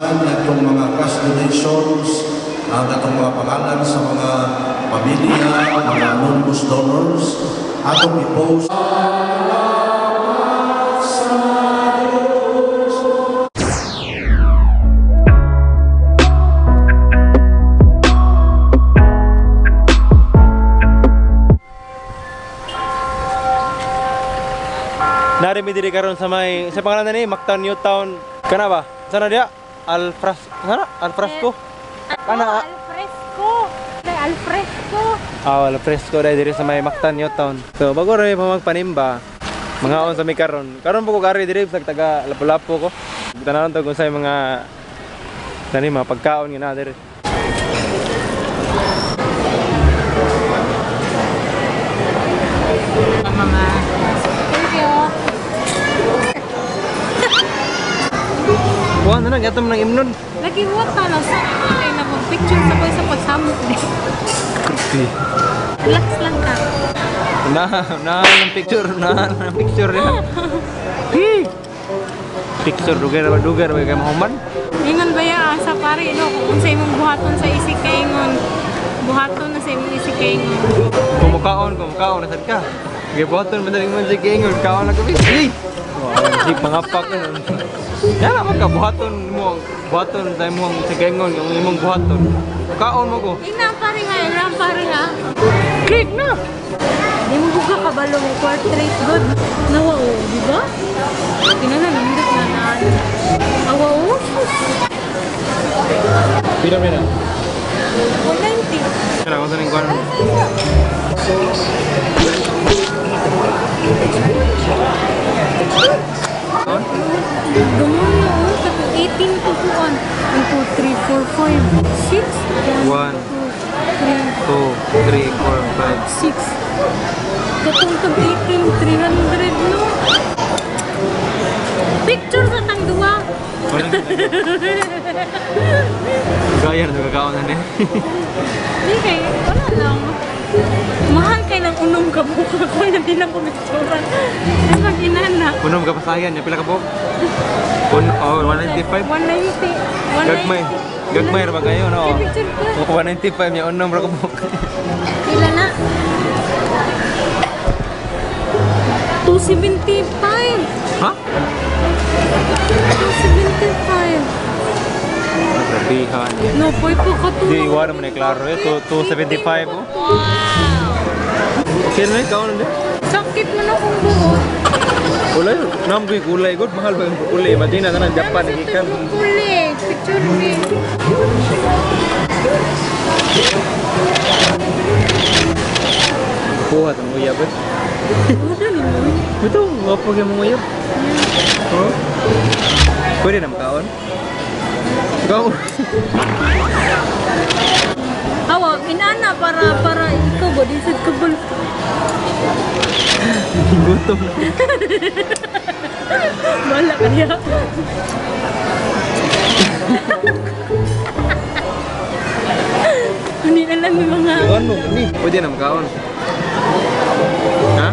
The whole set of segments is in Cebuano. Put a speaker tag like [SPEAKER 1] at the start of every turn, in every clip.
[SPEAKER 1] Ang atong mga cash donations, ang atong mga pangalan sa mga pamilya, mga anonymous donors, atong i-post.
[SPEAKER 2] Nari mi diri karon sa may sa pangalan na ni Mactan New Town. Kana ba? Sana dia? Alfras sana? Alfresco. Kana
[SPEAKER 3] Alfresco. Dai alfresco.
[SPEAKER 2] Ah, alfresco dai diri sa may Mactan New Town. So bago ra mi pa magpanimba. Mangaon sa mi karon. Karon po ko gari diri sa taga Lapu-Lapu ko. Tanawon to kung sa mga nani mga pagkaon nga na diri.
[SPEAKER 3] Mga thank you.
[SPEAKER 2] Kuha na lang, yatom ng imnon.
[SPEAKER 3] Lagi mo ta lang sa kay na picture sa koy sa pagsamok di.
[SPEAKER 2] Creepy.
[SPEAKER 3] Relax lang ka.
[SPEAKER 2] Na, na ng picture, na ng picture niya. Hi. Picture dugay ra dugay ra kay mahuman.
[SPEAKER 3] Ingon ba ya sa pare no kung unsay imong buhaton sa isig kaingon. Buhaton na sa imong isig kaingon.
[SPEAKER 2] Kumukaon, kumukaon na sad ka. Kay buhaton man dali mo sa kaingon, kaon na kami. Hey. Wow, di pangapak. Yala man ka buhaton mo, buhaton tayo mo ang sa kaingon, ang imong buhaton. Kaon mo ko.
[SPEAKER 3] Ina pare nga, ina pare nga.
[SPEAKER 2] Click na.
[SPEAKER 3] Di mo buka kabalo mo portrait good. Nawa o, di ba? Tingnan na nindot na na. Awa o.
[SPEAKER 2] Pila pila.
[SPEAKER 3] 190.
[SPEAKER 2] Kaya kung saan yung kuwan.
[SPEAKER 3] Gamon na o. Katong 18 to kuan. 1, 2, 3, 4, 5, 6.
[SPEAKER 2] 1,
[SPEAKER 3] 2, 3,
[SPEAKER 2] 2, 3, 4, 5.
[SPEAKER 3] 6. Katong tag 18, 300 no. Picture sa tang duwa.
[SPEAKER 2] Gaya na nagkakaon na ni.
[SPEAKER 3] Di kay, wala lang. Mahal kay ng unom ka buka ko na di lang ko picturean. Ay mag-inana.
[SPEAKER 2] Unom ka pasayan, niya pila ka buok? Oh, 195.
[SPEAKER 3] 190.
[SPEAKER 2] Gagmay. Gagmay ra ba kayo no?
[SPEAKER 3] Ay, picture ka.
[SPEAKER 2] Oh, 195 niya unom ra ka buok.
[SPEAKER 3] Pila na? 275.
[SPEAKER 2] Ha?
[SPEAKER 3] 275.
[SPEAKER 2] Grabihan.
[SPEAKER 3] No, poy po ka
[SPEAKER 2] Di iwan mo na klaro eh. 275 oh.
[SPEAKER 3] Wow!
[SPEAKER 2] Okay na ikaw na.
[SPEAKER 3] Sakit mo na kung buot.
[SPEAKER 2] Kulay, nam ko'y kulay good. Mahal ba yung kulay? Imagine na tanan Japan gikan.
[SPEAKER 3] Kulay, picture me.
[SPEAKER 2] Kuha tong uyab eh.
[SPEAKER 3] Ano ni mo?
[SPEAKER 2] Ito, wapo kay mong uyab. Oh. Pwede na makaon? Ikaw.
[SPEAKER 3] Awa, inana para ikaw ba di sad kabal.
[SPEAKER 2] Gutom na.
[SPEAKER 3] Wala kaya. Hindi na lang yung mga...
[SPEAKER 2] Ano? Ni, pwede na makaon. Ha?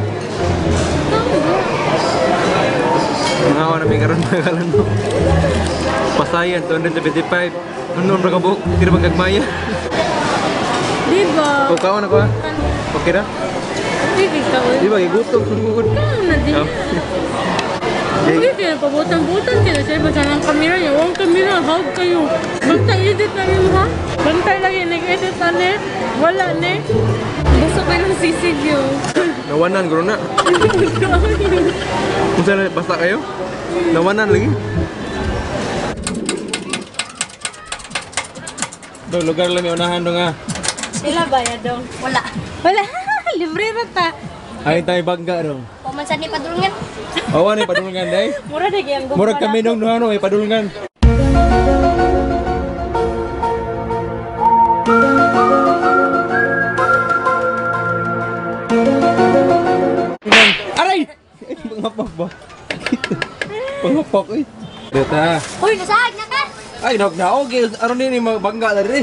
[SPEAKER 2] Mga na may karon mga kalan mo. Pasayan, 275. Ano ang kabuk? Hindi na magagmaya.
[SPEAKER 3] Di ba?
[SPEAKER 2] O kaon ako ha? Okay na?
[SPEAKER 3] Di ka.
[SPEAKER 2] Di ba? Gigutom.
[SPEAKER 3] Kaon na din.
[SPEAKER 2] Oh.
[SPEAKER 3] Hindi kayo, pabutan-butan kayo. Siya ba ang kamera niya? Huwag kamera, hawag kayo. Basta edit na yun ha? Bantay lagi, nag-edit na ni. Wala ni. Gusto ko ng sisig yun.
[SPEAKER 2] Nawanan, guro na. Kung saan basta kayo? Nawanan lagi. Do, lugar lang may unahan do nga.
[SPEAKER 3] Sila ba ya dong?
[SPEAKER 4] Wala.
[SPEAKER 3] Wala. Libre ra ta.
[SPEAKER 2] Ay tayo bangga dong.
[SPEAKER 4] Pamansan ni padulngan.
[SPEAKER 2] Awa ni padulngan day.
[SPEAKER 3] Mura na gyud ang
[SPEAKER 2] Murag kami dong duha no, may padulngan. Aray! Ay, pangapak ba? Pangapak eh. Dita.
[SPEAKER 4] Uy, nasahag na ka.
[SPEAKER 2] Ay, naog na. Okay, aron ni bangga na rin.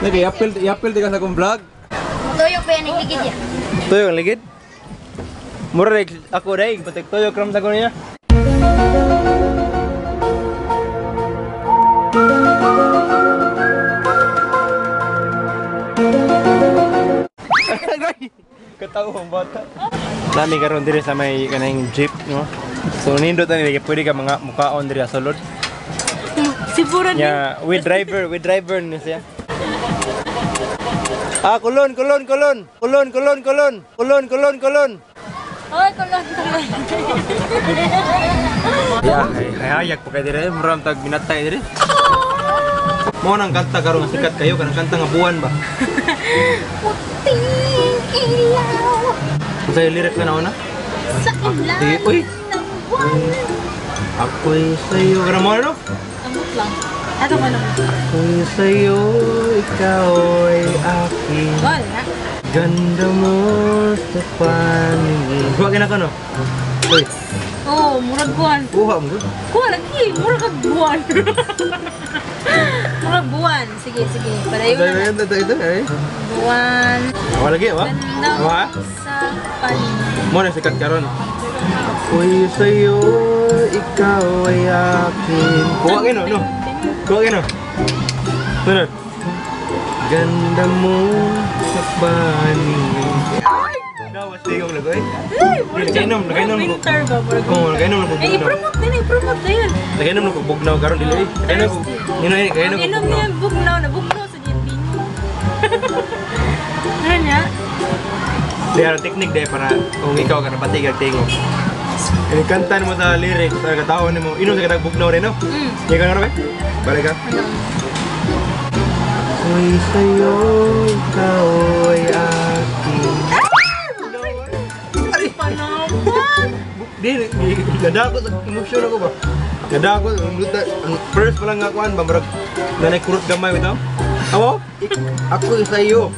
[SPEAKER 2] Nagi, yapil di ka sa akong vlog.
[SPEAKER 4] Tuyok ba yan ang ligid ya?
[SPEAKER 2] Tuyok ang ligid? Murag ako dai, patik tuyok ram sa ko niya. Tawo ang bata. Nami karon diri sa may kanang jeep, no? So nindot na nila pwede ka mga mukaon diri sa sulod.
[SPEAKER 3] Sipuran ni.
[SPEAKER 2] Yeah, with driver ni siya. Ah, kulon, kulon, kulon. Kulon, kulon, kulon. Kulon, kulon, kulon.
[SPEAKER 3] Oy, kulon, kulon.
[SPEAKER 2] Ya, hayag pa kay dire, muram tag binatay dire. Mo nang kanta karon nga sikat kayo kanang kanta nga buwan ba.
[SPEAKER 4] Puting ilaw
[SPEAKER 2] Unsa yung lyrics na nauna?
[SPEAKER 4] sa ilaw
[SPEAKER 2] Uy.
[SPEAKER 4] ng buwan.
[SPEAKER 2] Ako'y sa'yo. Kana mo ano?
[SPEAKER 3] Amot lang. Ato ka naman.
[SPEAKER 2] Ako'y sa'yo, ikaw ay akin.
[SPEAKER 3] Wala.
[SPEAKER 2] Ganda mo sa paningin. Kuha ka na ka no? Uy,
[SPEAKER 3] Oh, murag buwan.
[SPEAKER 2] kuha mo.
[SPEAKER 3] Kuha lagi, murag kag buwan. Murag buwan. Sige, sige. Padayon na.
[SPEAKER 2] Ito, ito, ito, eh.
[SPEAKER 3] Buwan.
[SPEAKER 2] Wala lagi, wa?
[SPEAKER 3] Ganda
[SPEAKER 2] Wa?
[SPEAKER 3] sa paningin.
[SPEAKER 2] Mo na sikat karon. Ako'y sa'yo, ikaw ay akin. Kuha ka no, no? Kuha ka no? Sunod. Ganda mo sa paningin. Ay! Dawas tingog lagoy. Nagainom, nagainom ko.
[SPEAKER 3] Winter ba? Murag
[SPEAKER 2] Oo, nagainom na ko.
[SPEAKER 3] Eh, i-promote din, i-promote na yun.
[SPEAKER 2] Nagainom na ko bugnaw karon dili eh. Nagainom ko. Nino eh, nagainom ko
[SPEAKER 3] Inom
[SPEAKER 2] bugnaw.
[SPEAKER 3] niya yung bugnaw na bugnaw sa GP. Ano niya?
[SPEAKER 2] Di ara technique dai para kung ikaw ka napati kag tingog. Ini kanta mo sa lyrics, sa katawa nimo, inom sa katag bugnaw rin no?
[SPEAKER 3] Mm.
[SPEAKER 2] Hindi ka na ba? Balik ka. Ako'y sa'yo, ikaw ay akin.
[SPEAKER 3] Ay! Panapan!
[SPEAKER 2] Di, nadako sa emosyon ako ba? Nadako, ang first pa lang nga kuan ba, murag nanay kurot gamay bitaw. Amo? Ako sa iyo.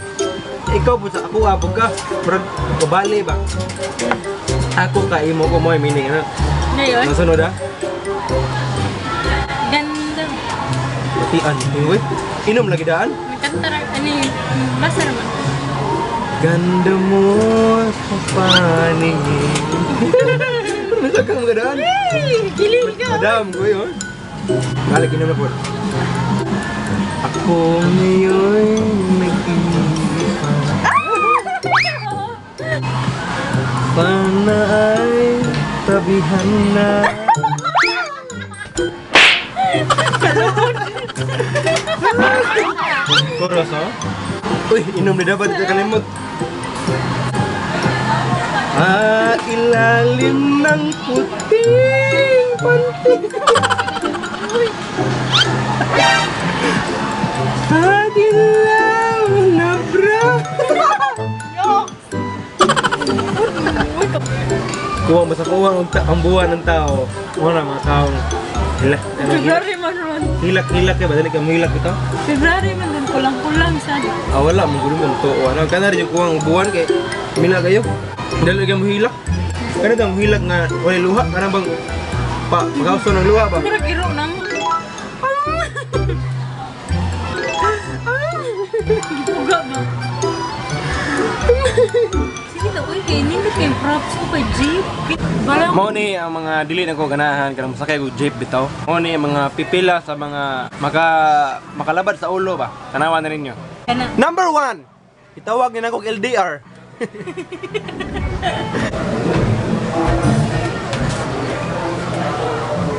[SPEAKER 2] Ikaw po sa ako abog ka. Murag kabali ba? Ako ka imo ko mo meaning ano?
[SPEAKER 3] Ngayon,
[SPEAKER 2] Nasunod ah?
[SPEAKER 3] ganda.
[SPEAKER 2] Matian. Uy, inom lagi daan.
[SPEAKER 3] May kanta rin, ano yun? Basta naman.
[SPEAKER 2] Ganda mo sa paningin. Nasa kang magadaan?
[SPEAKER 3] Hey! Kilig ka!
[SPEAKER 2] Madam, ko yun. Balik, inom na po. Ako ngayon nag-iisa. Sana ay tabihan na. Chorus, oh? Uy, inom na dapat ito kalimot. Ah, ilalim ng puting panty. Sa dilaw na bra. Kuha mo sa kuha ang buwan ng tao. Wala mga taong hila.
[SPEAKER 3] February man ron.
[SPEAKER 2] Hilak, hilak ka ba? Dali ka mahilak ito?
[SPEAKER 3] February man din, kulang-kulang sa.
[SPEAKER 2] Ah, wala. Magulo mo. Ito. Ano? Kana rin yung kuha ang buwan kay mila kayo. Dali ka mahilak. Kana tang hilak nga wala luha. Kana bang pa magkauso ng luha ba?
[SPEAKER 3] Murag iro nang. Gipuga ba? Sige na, uy, kay nindot kay props ko kay jeep. Balang
[SPEAKER 2] Mao ni ang mga dili na ko ganahan kanang mosakay og jeep bitaw. Mao ni ang mga pipila sa mga makalabad sa ulo ba. Tanawan na ninyo.
[SPEAKER 3] Kana.
[SPEAKER 2] Number 1. Itawag ni nako LDR.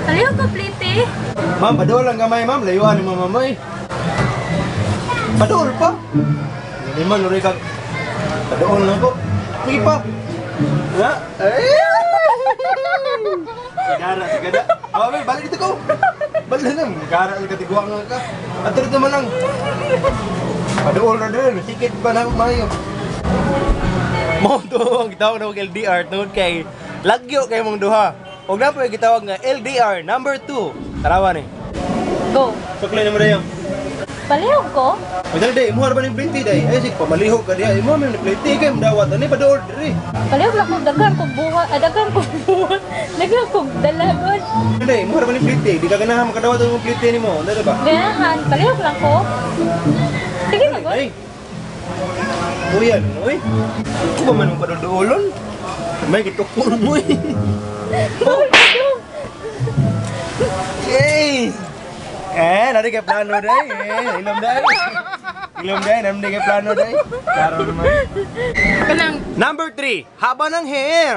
[SPEAKER 3] Ayaw ka, plate.
[SPEAKER 2] Ma'am, padol lang gamay, ma'am. Layuan ni ma'am, ma'am. Padol pa. Hindi man, nuri ka. Padol lang ko. Sige pa. Ha? Ay! Sigara, sigara. Oh, may balik dito ko. Balik na. Gara sa katiguang nga ka. Ato dito man lang. Padol na din. Sikit pa na mayo. Mo to ang gitawag na og LDR tungod kay lagyo kay mong duha. Og na po yung gitawag nga LDR number 2. Tarawa ni.
[SPEAKER 3] Go.
[SPEAKER 2] Suklay na mo dayon.
[SPEAKER 3] Palihog ko?
[SPEAKER 2] Ay dali day, imuha ra ba ning plate day? Ay sig pamalihog ka diha. Imuha man ning plate kay mudawat ani padol diri.
[SPEAKER 3] Palihog lang kong daghan kong buhat. Ah, daghan kong buhat. Daghan kong dalagon.
[SPEAKER 2] Day, imuha ra ba ning plate? Di ka ganahan makadawat ang plate nimo, dali ba?
[SPEAKER 3] Ganahan. Palihog lang ko. Sige na, go.
[SPEAKER 2] Ay. Uyan, uy. Ko ba man mong padol-dolon? May gitukon mo eh. Yay! Eh, nari kay plano day. Eh, inom day. Ilong day, namdi kay plano day. Klaro naman.
[SPEAKER 3] Kanang
[SPEAKER 2] Number 3, haba ng hair.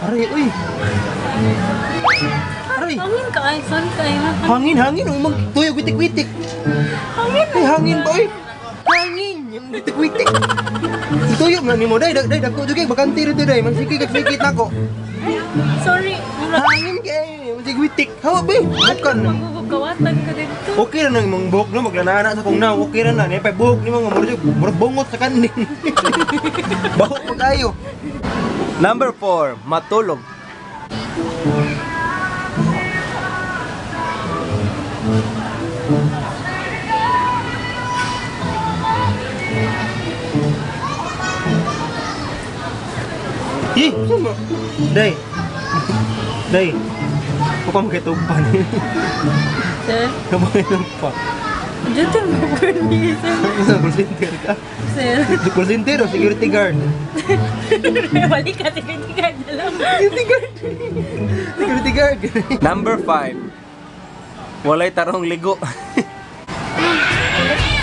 [SPEAKER 2] Aray, uy. Aray.
[SPEAKER 3] hangin ka ay, sorry ka ay.
[SPEAKER 2] Hangin, hangin. Uy, mag tuyo, witik-witik.
[SPEAKER 3] Hangin.
[SPEAKER 2] Ay, hangin ba, uy? Hangin! Yung witik-witik. Tuyo na ni mo, day, day, dako jud kay bakante rito, day. Magsikik at sikit nako.
[SPEAKER 3] Sorry.
[SPEAKER 2] Hangin kay, magsigwitik. Hawa, be. Bukan.
[SPEAKER 3] Magugugawatan ka dito.
[SPEAKER 2] Okay ra nang imong buhok no, maglanana sa kong naw, okay ra na. Niya pa buhok nimo nga murag murag bungot sa kanin. Baho pa kayo. Number 4, matulog. Ih, sama. Day. Day. Upang makitugpan.
[SPEAKER 3] Sir,
[SPEAKER 2] Kapag pa.
[SPEAKER 3] dito mo po ni sir.
[SPEAKER 2] Call center ka?
[SPEAKER 3] Sir,
[SPEAKER 2] Call center o security guard?
[SPEAKER 3] balik ka, security guard na lang.
[SPEAKER 2] Security guard! Security guard! Number 5. Walay tarong ligo.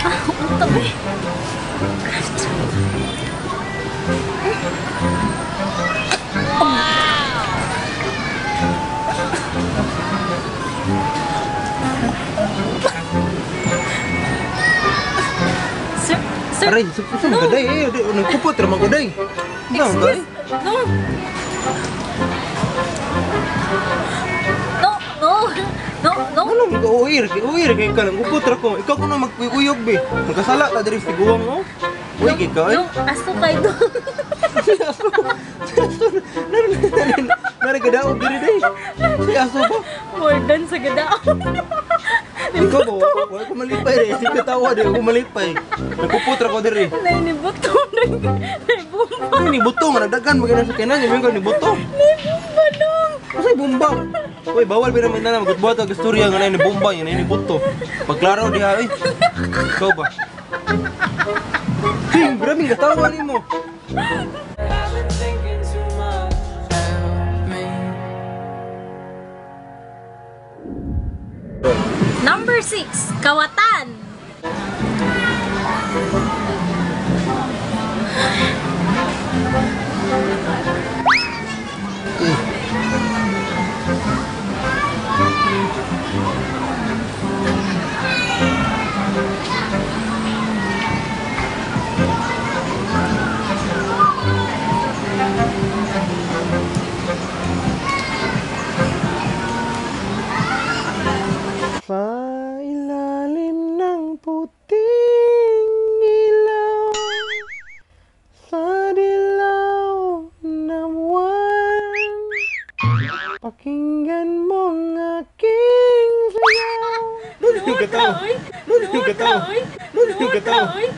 [SPEAKER 4] Ang tabi.
[SPEAKER 3] Sir, sir,
[SPEAKER 2] Aray, sa mga day eh. Nagkupot ra man ko day.
[SPEAKER 3] excuse. No.
[SPEAKER 4] No, no. No, no.
[SPEAKER 2] Ano mo uir? Uir kay ka lang kupot ra ko. Ikaw kuno magkuyog be. Magkasala ta diri sa tiguang oh. Uy kay ka.
[SPEAKER 4] No, aso kay do.
[SPEAKER 2] Nari gadaog diri day. Si aso ba?
[SPEAKER 3] Warden sa gadaon.
[SPEAKER 2] Ikaw ba? Wala ko malipay rin. Hindi ka tawa di ako malipay. Nagpuput ra ko diri.
[SPEAKER 3] Nainibuto. Naibumba.
[SPEAKER 2] Ay, ni buto nga nagdagan magina sa kinan, yung ni buto.
[SPEAKER 3] Naibumba dong.
[SPEAKER 2] Kasi bomba. Uy, bawal ba naman na magbuhat og istorya nga ni bomba, nga ni buto. Pagklaro diha eh. Ikaw ba? Ting, grabe nga tawa nimo.
[SPEAKER 4] Number 6, kawatan.
[SPEAKER 2] Sa ilalim ng puting ilaw, sa dilaw ng buwan, pakinggan mo ang aking sayaw. Doon yung katawa.
[SPEAKER 3] Oy.
[SPEAKER 2] Doon yung katawa.
[SPEAKER 3] Oy.
[SPEAKER 2] Doon yung katawa.
[SPEAKER 3] Oy.